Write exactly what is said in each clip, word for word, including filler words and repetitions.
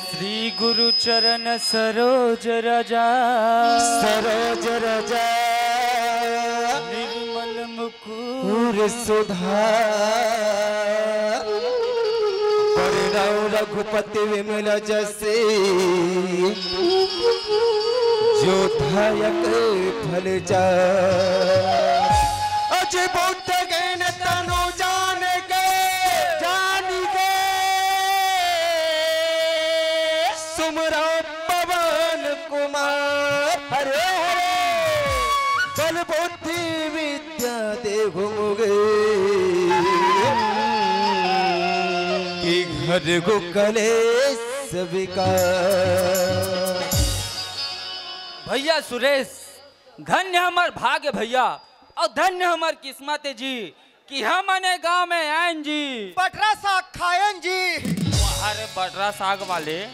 श्री गुरु चरण सरोज रजा, सरोज रजा, निर्मल मुकुर सुधा, बरनउँ रघुपति विमल जस, जो दायक फल जा। अज बुद्ध ज्ञान तनु जान के, जान के, सुमरा पवन कुमार। हरे हरे। बल बुद्धि विद्या देहु मुगे, कि घटगु कलेस विकार। भैया सुरेश, धन्य हमर भाग्य भैया, अउ धन्य हमर किस्मत हे जी, कि हमन ए गांव में आयन जी। बटरा साग खायन जी। अरे बटरा साग वाले,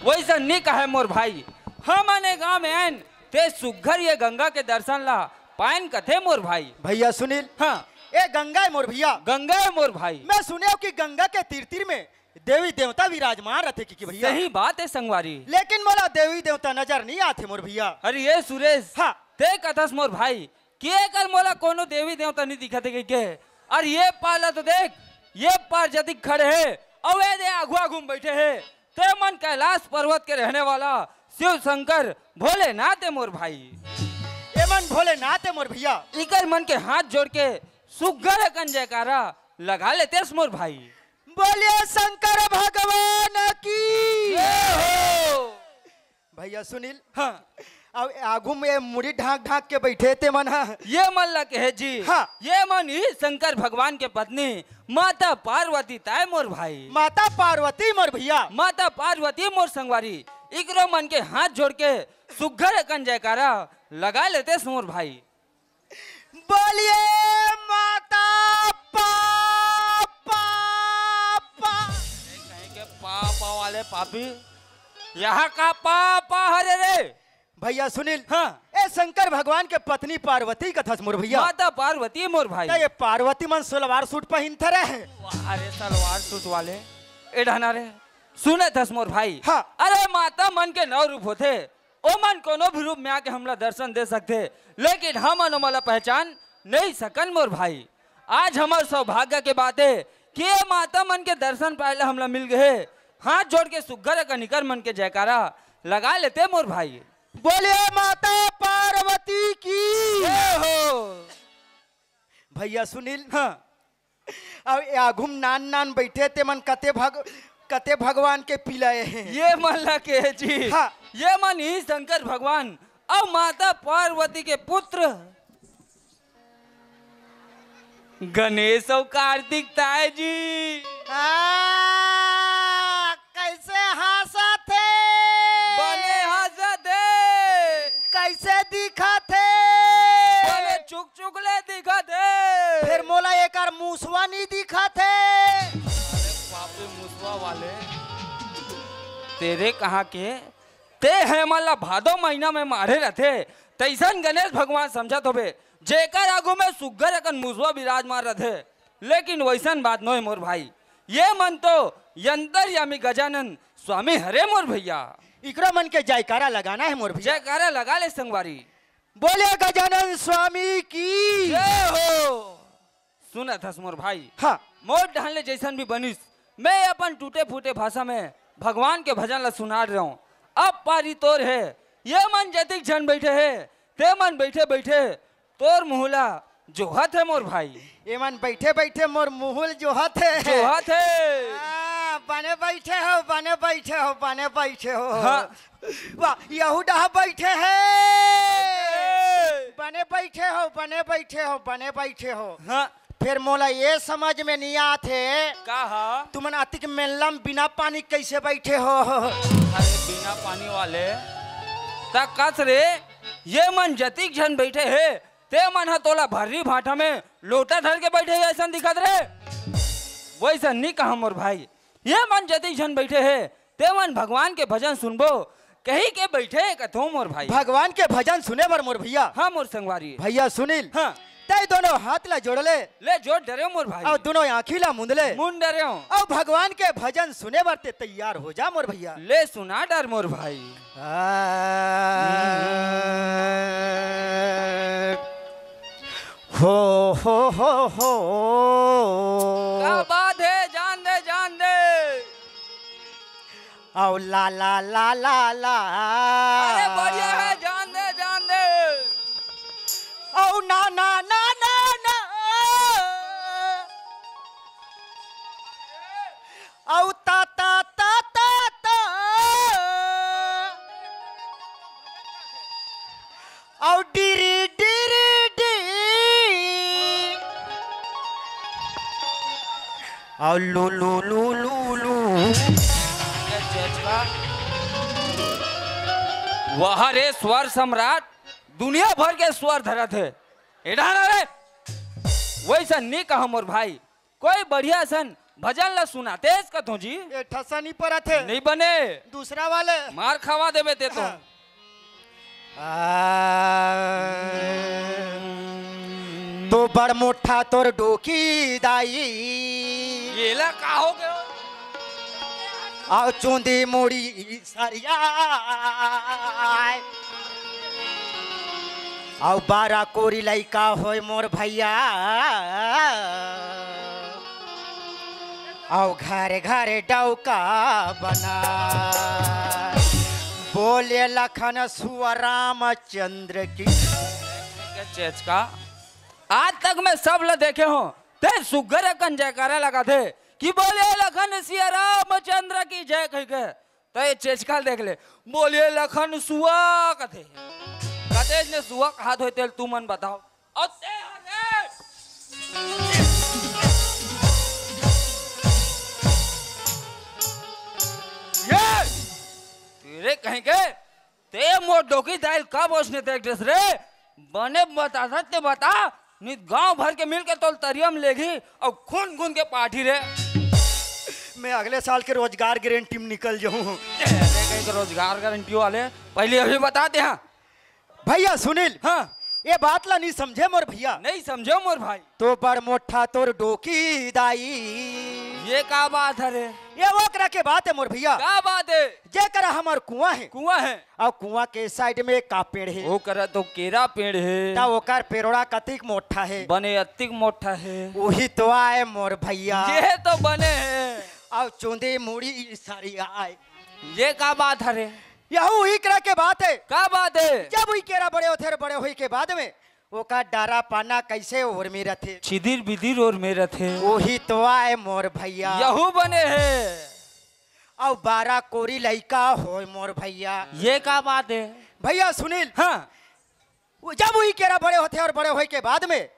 वइसन नी कहे मोर भाई, हमन ए गांव में आयन, ते सुग्घर ये गंगा के दर्शन ला पायन कथे मोर भाई। भैया सुनील, हाँ। ए गंगा हे मोर भैया। गंगा हे मोर भाई। मैं सुनेंव कि गंगा के तीर तीर में देवी देवता विराजमान रथे कि, कि भैया। सही बात हे संगवारी। लेकिन मोला देवी देवता नजर नी आथे मोर भैया। अरे ए सुरेश, हाँ। ते कथस मोर भाई कि एकर मोला कोनो देवी देवता नी दिखत हे कहिके। अरे ए पार ला तो देख, ए पार जतिक खड़े हे, अउ ए दे आघू आघू में बइठे हे, ते मन कैलाश पर्वत के रहने वाला शिव शंकर भोलेनाथ हे मोर भाई। ए मन भोलेनाथ हे मोर भैया। इकर मन के हाथ जोड़ के सुग्घर अकन जयकारा लगा लेतेस मोर भाई। बोलिए शंकर भगवान की। जय हो। भैया सुनील। हाँ। अउ आघू में ए मुड़ी ढांक ढांक के बइठे ते मन ह। ए मन ला कहे जी। हाँ। ए मन ही शंकर भगवान के पत्नी माता पार्वती ताय मोर भाई। माता पार्वती मोर भैया। माता पार्वती मोर संगवारी। इकरो मन के हाथ जोड़ के सुग्घर अकन जयकारा लगा लेतेस मोर भाई। बोलिए माता पा, पा, पा। कहीं के पा, पा वाले पापी, यहाँ का पा, पा हरे रे? भैया सुनील, हाँ। ए शंकर भगवान के पत्नी पार्वती कथस मोर भैया। माता पार्वती मोर भाई। त ए पार्वती मन सलवार सूट पहिनथे रे। अरे सलवार सूट वाले, ए डहना रे, सुनत हस मोर भाई। हाँ। अरे माता मन के नौ रूप होथे, ओमन कोनो भी रूप में आके हमला दर्शन दे सकथे, लेकिन हमन ओमन ला पहचान नहीं सकन मोर भाई। आज हमर सौभाग्य के बात हे कि ए माता मन के दर्शन पाए ला हमला मिल गए हे। हाथ जोड़ के सुग्घर अकन इकर मन के जयकारा लगा लेते मोर भाई। बोलिए माता पार्वती की। जय हो। भैया सुनील, हाँ। अउ ए आघू म नान नान बइठे ते मन कते भग-, कते भगवान के पिलाए हे। ए मन ला के जी। हाँ। ए मन ही शंकर भगवान अउ माता पार्वती के पुत्र गणेश अउ कार्तिक ताय जी। हाँ। कइसे हाँसत हे? बने हाँसत हे। कइसे दिखत हे? बने चुक चुक ले दिखत हे। फेर मोला एकर मुसवा नी दिखत हे। अरे पापी मुसवा वाले, तेरे कहाँ के? ते हे मन ला भादो महीना में मारे रथे, तइसन गणेश भगवान समझत होबे, जेकर आगू में सुग्घर अकन मुसवा विराजमान रथे। लेकिन वइसन बात नोहे मोर भाई, ए मन तो अंतर्यामी गजानन स्वामी हरे मोर भैया। इकरो मन के जयकारा लगाना हे मोर भैया। जयकारा लगा ले संगवारी। बोले गजानन स्वामी की। जय हो। सुनत हस मोर भाई। हाँ। मोर डहन ले जइसन भी बनिस, मैं अपन टूटे फूटे भाषा में भगवान के भजन ला सुनात रहेंव। अब पारी तोर हे, ए मन जतिक झन बइठे हे, ते मन बइठे बइठे तोर मुँह ला जोहत हे मोर भाई। ए मन बइठे बइठे मोर मुँह ल जोहत हे। जोहत हे। हाँ, बने बइठे हो, बने बइठे हो, बने बइठे हो। हाँ। वाह, यहू डहा बइठे हे। बइठे हे। बने बइठे हो, बने बइठे हो, बने बइठे हो। हाँ। फेर मोला ए समझ में नइ आत हे। का हा? तुमन अतिक मेल्ला म बिना पानी कइसे बइठे हो? अरे बिना पानी वाले, त कस रे, ए मन जतिक झन बइठे हे, ते मन ह तोला भर्री भाठा में लोटा धर के बइठे हे अइसन दिखत रे। वइसन नइ कहा मोर भाई, ए मन जतिक झन बइठे हे, ते मन भगवान के भजन सुनबो कहिके बइठे हे कथों मोर भाई। भगवान के भजन सुने बर मोर भैया। हाँ मोर संगवारी। भैया सुनील। हाँ। तै दोनों हाथ ला जोड़ ले। ले जोड़ डरेंव मोर भाई। अउ दोनों आँखी ला मूंद ले। मूंद डरेंव। अउ भगवान के भजन सुने बर ते तैयार हो जा मोर भैया। ले सुना डर मोर भाई। आ, हो, हो, हो, हो। का बात हे, जान दे, जान दे। अउ ला, ला, ला, ला, ला। अरे बढ़िया हे, जान दे, जान दे। अउ ना, ना, ना, ना, ना। अउ ता, ता, ता, ता, ता। अउ डिरी, डिरी, डी। अउ लू, लू, लू, लू, लू। वाह रे स्वर सम्राट, दुनिया भर के स्वर धरत हे। ए डहर रे, वइसन नी कहा मोर भाई, कोई बढ़िया सन भजन ला सुनातेस कथों जी। ए ठसा नी परत हे। नी बने। दूसरा वाले। मार खवा देबे ते तो। हाँ। आ, तो बड़ मोठा तोर डोकी दाई। येला का हो गयो? अउ चुंदी मुड़ी सरिया। अउ बारा कोरी लइका होय मोर भैया। अउ घर घर डौका बना। बोले लखन सुअ रामचंद्र की। चेचका, आज तक मैं सब ल देखे हों, ते सुग्घर अकन जयकारा लगाथे कि बोले लखन सिया रामचंद्र की जय कहिके। त ए चेचका ल देख ले, बोले लखन सुआ कथे। कतेच ने सुआ कहात होय तेल तुमन बताव। अउ ते हर रे। ये तेरे कहीं के, ते मोर डोकी दाई ल कब ओसने देख देस रे? बने बता सकते बता, नित गांव भर के मिल के तोल तरिया म लेगही अउ खून खून के पाठी रे। मैं अगले साल के रोजगार गारंटी म निकल जाहूं। तेरे कहीं के रोजगार गारंटी वाले, पहले अभी बता दे। हाँ भैया सुनील, हाँ। ये बात ला नहीं समझे मोर भैया। नहीं समझे मोर भाई। तो बड़ मोठा तोर डोकी दाई। ये का बात हे रे? ये ओकरा के बात हे मोर भैया। का बात हे? जेकरा हमर कुआं हे। कुआं हे। अउ कुआं के साइड में का पेड़ हे? ओकरा तो केरा पेड़ हे। त ओकर पेड़ोड़ा कतिक मोठा हे? बने अतिक मोठा हे। उही तो आय मोर भैया। ये तो बने हे। अउ चुंदी मुड़ी सरिया आय। ये का बात हे रे? यहू उही केरा के बात हे। का बात हे? जब उही केरा बड़े होथे अउ बड़े होय के बाद में ओकर डारा पाना कइसे ओरमे रथे? छिदिर बिदिर ओरमे रथे। उही तो आय मोर भैया। यहू बने हे। अउ बारा कोरी लइका होय मोर भैया। ये का बात हे? भैया सुनील, हाँ। वो जब उही केरा बड़े होथे अउ बड़े होय के बाद में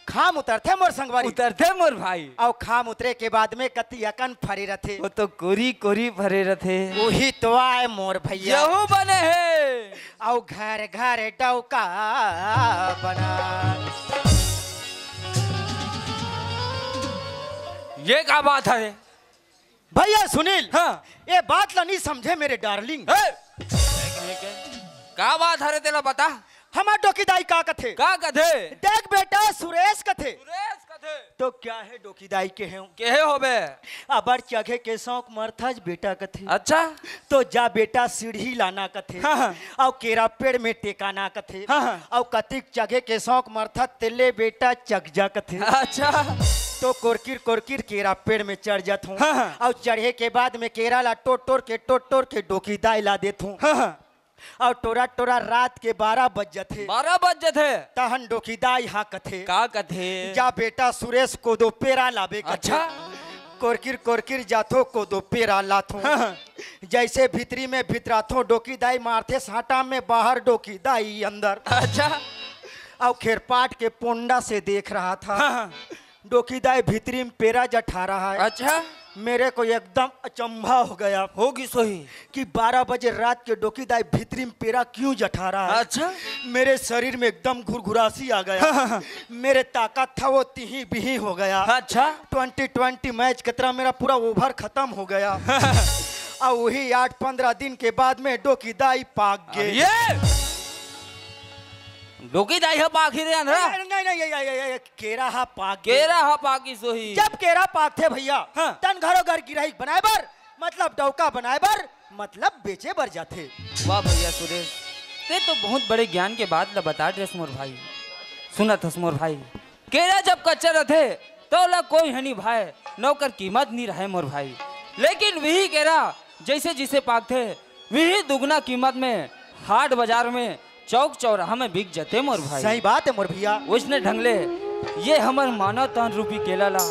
खाम उतरथे मोर संगवारी। उतरथे मोर भाई। अउ खाम उतरे के बाद में कति अकन फरे रथे। वो तो कोरी कोरी फरे रथे। उही तो आय मोर भैया। यहू बने हे। अउ घर घर डौका बना। ये का बात हे? भैया सुनील, हाँ। ये बात ला नहीं समझे मेरे डार्लिंग। हे! का बात हे रे तेला बता। हमर डोकी दाई का कथे? का कथे? देख बेटा सुरेश कथे। सुरेश कथे। तो क्या हे डोकी दाई केहे? केहे होबे? अबर चघे के शौक मरथस बेटा कथे। अच्छा। तो जा बेटा सीढ़ी लाना कथे। हाँ, हाँ। अउ केरा पेड़ में टेकाना कथे। हाँ, हाँ। अउ कतिक चघे के शौक मरथस तेले बेटा चघ जा कथे। अच्छा। तो कोरकिर कोरकिर केरा पेड़ में चढ़ जाथों। हाँ, हाँ। अउ चढ़े के बाद में केरा ला टोर टोर के टोर टोर के डोकी दाई ला देथों। हाँ, हाँ। अउ टोरा टोरा रात के बारह बज जथे। बारह बज जथे। तहन डोकी दाई हा कथे। का कथे? जा बेटा सुरेश कोदो पेरा लाबे कथे। अच्छा। कोरकिर कोरकिर जाथों कोदो पेरा लाथों। हाँ, हाँ। जइसे भीतरी में भितराथों डोकी दाई मारथे साटा में बाहर डोकी दाई अंदर। अच्छा। अउ खेरपाट के पोंडा से देख रहा था। हाँ, हाँ। डोकी दाई भीतरी में पेरा जठा रहा है। अच्छा। मेरे को एकदम अचंभा हो गया। होगी सोही। कि बारह बजे रात के डोकी दाई भीतरी में पेरा क्यों जठा रहा है? अच्छा। मेरे शरीर में एकदम घुरघुरासी आ गया। हाँ, हाँ, हाँ। मेरे ताकत था वो तिही बिही हो गया। अच्छा। ट्वेंटी ट्वेंटी मैच कतरा मेरा पूरा ओवर खत्म हो गया। अउ उही आठ पंद्रह दिन के बाद में डोकी दाई पाक गे। अरे ये! डोकी दाई ह पाकही रे अंधरा। नहीं, नहीं, नहीं, ये, ये, ये, ये, केरा ह पाक गे। केरा ह पाकिस होही। जब केरा पाकथे भैया, हाँ। तन घरो घर गिरही बनाए बर, मतलब डौका बनाए बर, मतलब बेचे बर जाथे। वाह भैया सुरेश, ते तो बहुत बड़े ज्ञान के बात ल बता डरेस मोर भाई। सुनत हस मोर भाई, केरा जब कच्चा रथे, त ओला कोई ह नी भाए, न ओकर कीमत नी रहय मोर भाई। लेकिन वही केरा जैसे जिसे पाकथे, वही दुगना कीमत में हाट बाजार में, चौक चौराहा में बिक जथे मोर भाई। सही बात है मोर भैया। उसने ढंग ले ये हमर मानव तन रूपी केला ला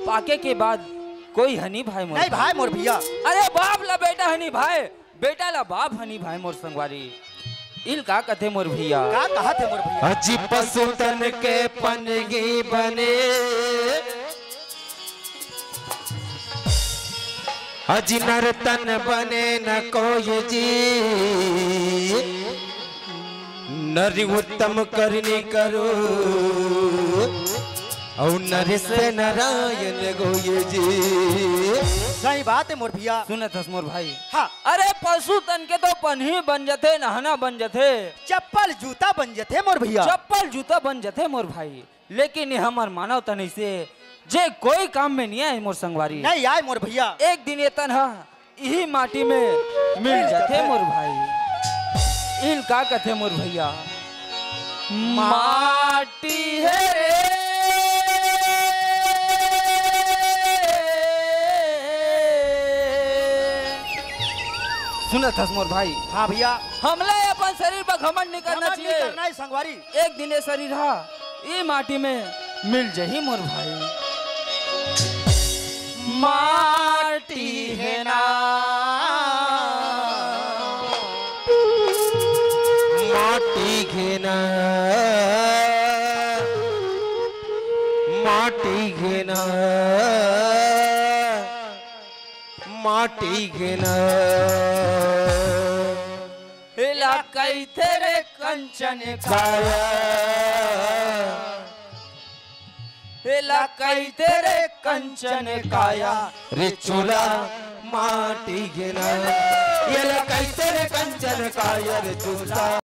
पाके के बाद कोई ह नी भाए मोर नहीं भाई। भाई मोर भैया। अरे बाप ला बेटा ह नी भाए, बेटा ला बाप ह नी भाए मोर संगवारी। इल का कथे मोर भैया? का कहत हे मोर भैया? अजी पशु तन के पनगी बने, अजी नर तन बने न कोई जी। नरि उत्तम करनी करो, अउ नरेश नारायण गोये जी। सही बात है मोर भैया। सुनत हस मोर भाई। हाँ। अरे पशु तन के तो पनही बन जथे, नहना बन जथे। चप्पल जूता बन जथे मोर भैया। चप्पल जूता बन जथे मोर भाई। लेकिन ये हमर मानव तन अइसे, जे कोई काम में नहीं आए मोर संगवारी। नहीं आए मोर भैया। एक दिन ये तन ह इही माटी में मिल जाथे मोर भाई। इल का कथे मोर भैया? माटी हे रे। सुनत हस मोर भाई? हाँ भैया। हमला अपन शरीर पर घमंड नहीं करना घमंड नहीं चाहिए। करना है संगवारी। एक दिन ये शरीर हा ए माटी में मिल जही मोर भाई। माटी हे ना, माटी हे ना, माटी हे ना, माटी हे ना। एला कहिथे रे कंचन काया, एला कहिथे रे कंचन काया, रे चूल्हा माटी हे ना। एला कहिथे रे कंचन काया, रे चूल्हा